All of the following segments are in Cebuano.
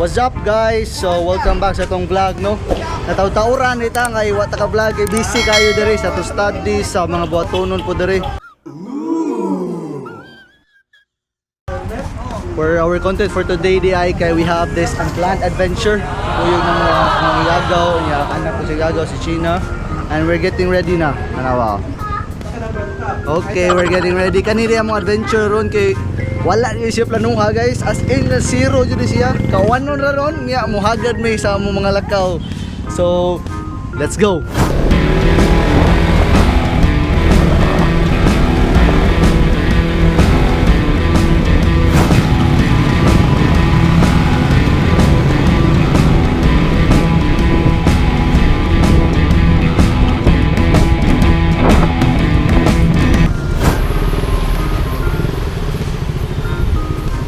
What's up, guys? So welcome back sa atong vlog, no. Nataw-tauran ita ngay wa ta ka vlog kay busy kayo diri sa to study sa mga buhatonon po diri. For our content for today di ay kay we have this unplanned adventure. Kuyog ng mga yagaw, niya anak ko si Yagaw si China, and we're getting ready na. Manawa. Okay, we're getting ready. Kanina ang mga adventure ron kay wala niya siya planuha, guys. As in na zero jud siya. Kawanon ra ron niya muhagad may sa among mga lakaw. So, let's go.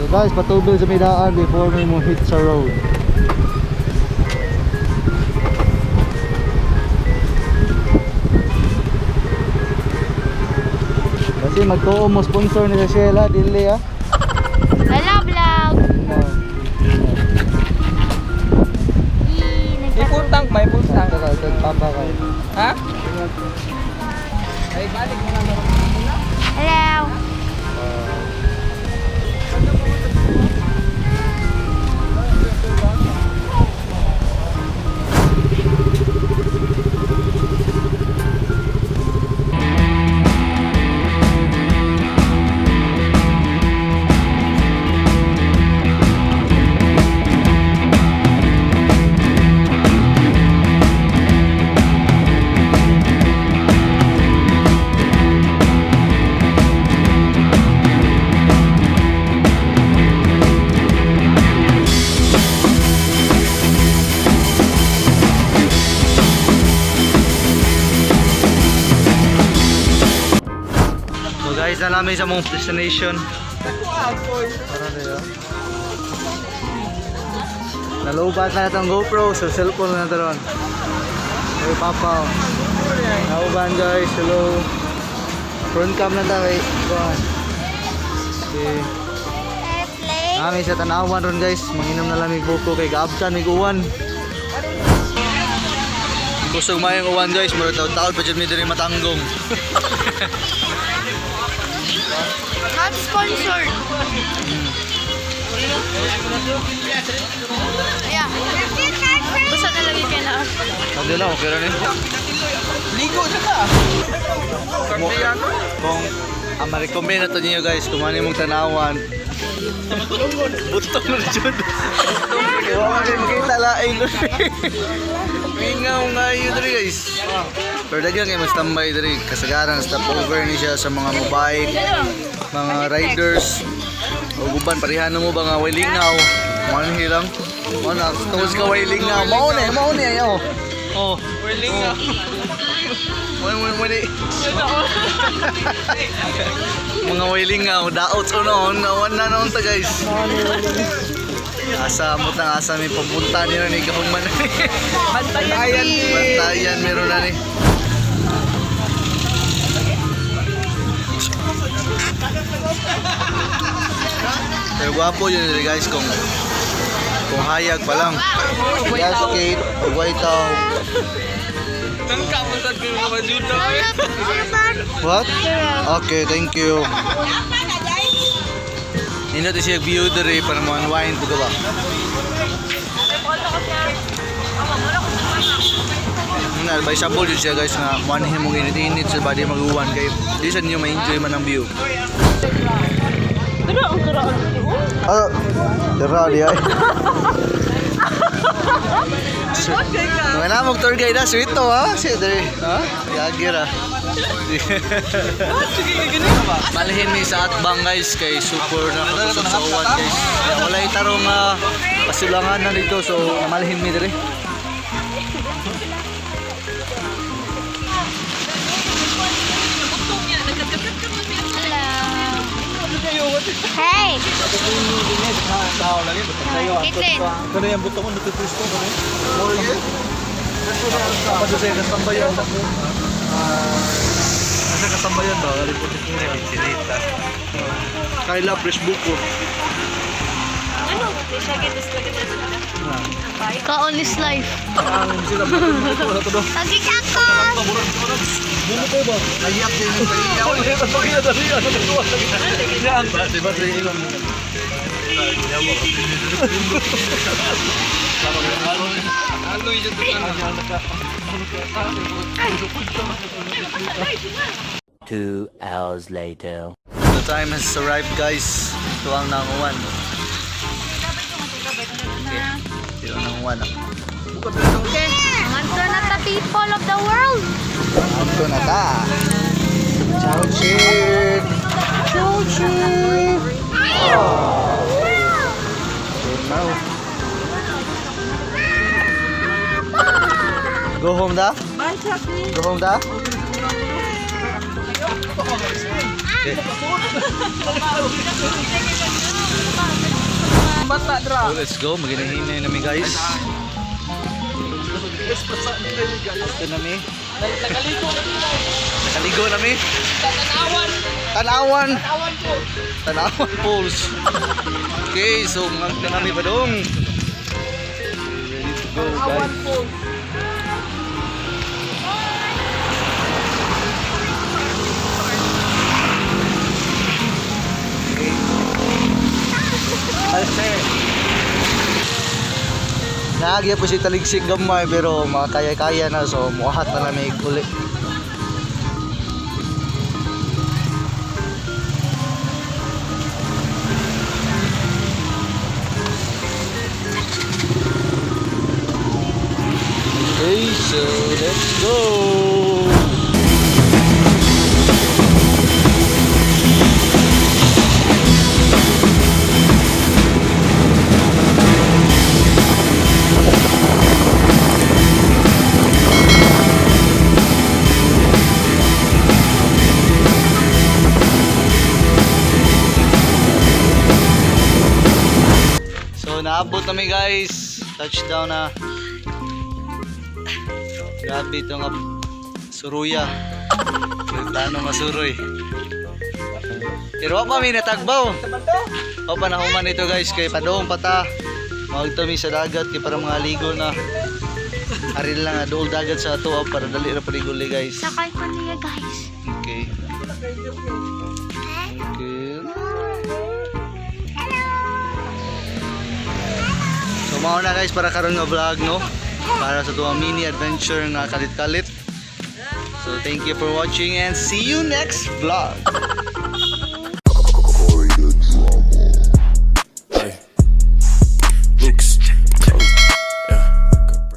So guys, patuloy sa may daan before may mo hit sa road. Kasi magtuo mo sponsor ni sa Sheila, dili ah. Hello, vlog! No. Yee, May full tank, may full tank. Papa kayo. Ha? Ay, balik mo na naman. Hello! So guys, na namin sa mong destination. Tara tayo. Nalubat na itong GoPro, so cellphone na ito ron. Hey Papa. Oh. Nauban, guys, hello. Front cam na tayo. Kuhan. Okay. Nami sa tanawan ron, guys, manginom na lamig buko kay gaabtan mig uwan. Kusog mayong uwan, guys, murag taud-taud pa jud mi diri matanggong. Not sponsored! Yeah. Basta talaga kayo na. Sabi lang, okay ra ni. Ligo siya ka. Kung ang ma-recommend na to ninyo, guys, kung ano yung tanawan. Butong na jud. Wala man kayo makita laing. Mingaw nga yun diri, guys. Pero daghan kay mas tambay diri. Kasagaran stopover ni siya sa mga mobike, mga riders. O guban parehan mo ba nga way lingaw. Mao ni lang. Mao na tungod ka way lingaw. Mao ni ayo. Oh. Whirling na. Mao mo mo ni. Mga wailingaw, daot so noon, nawan na noon ta, guys. Asa mo tang asa may papunta nila ni kahuman ni. Bantayan. Bantayan meron na ni. Pero gwapo yun nila, guys, kung hayag pa lang. Yes, Kate, ug tao. Tangka mo sa mga majuda. What? Okay, thank you. Nindot siya view diri para mo unwind po ka ba? Na, by sabol yun siya, guys, nga muanhin mong init-init sa body mag-uwan kay di sa ninyo ma-enjoy man ang view. Pero ang turaan. Ah, dira di ay. Mga namog tour guide na, sweet to ha. Si diri, ha? Yagi ra. Malhin mi sa atbang, guys, kay super na kakusog sa uwan, guys. Kaya walay tarong pasulangan na dito, so namalhin mi diri. Hello! Hey! Caitlin! Kano yung buto ko, natutwist ko. Kano Tapos sa kasambayan. Nasa kasambayan ba? Kayla fresh buko. Ano? Siya gito sa Kaon is life. Ang sila ba ito do. Pagkik ako! Bumo ko ba? Nayak din yung pagkita. Pagkita dali ano to? Yan ba? Di ba sa ilang Aloy dyan to. 2 hours later. The time has arrived, guys. Ito ang nanguan. Okay. Ito ang nanguan. Anto na ta, people of the world! Ito na ta. Ciao, chick! Ciao, chick! Okay, now. Go home da? Go home da? Okay. Bata dra. So, let's go. Maginahinay nami, guys. Ito nami. Nakaligo na Nakaligo nami. Tanawan. Tanawan! Tanawan ko. Tanawan Falls. Okay, so mga nami pa dong. Ready to go, Tanawan guys. ko. Naagya po si taligsik gamay pero makaya-kaya na, so muhat na namin uli. Okay, so let's go! So naabot kami, guys. Touchdown na. Grabe ito nga suruya. Plano nga suroy. Pero wa pa mi natagbaw. Wa pa nahuman ito, guys, kay padong pata. Magtami sa dagat kay para mga ligo na. Aril lang nga dool dagat sa ato ah, para dali ra paliguli, guys. Sakay ko niya, guys. Okay. Okay. So mao na, guys, para karon nga vlog, no. Para sa tuwang mini adventure nga kalit-kalit. So thank you for watching and see you next vlog.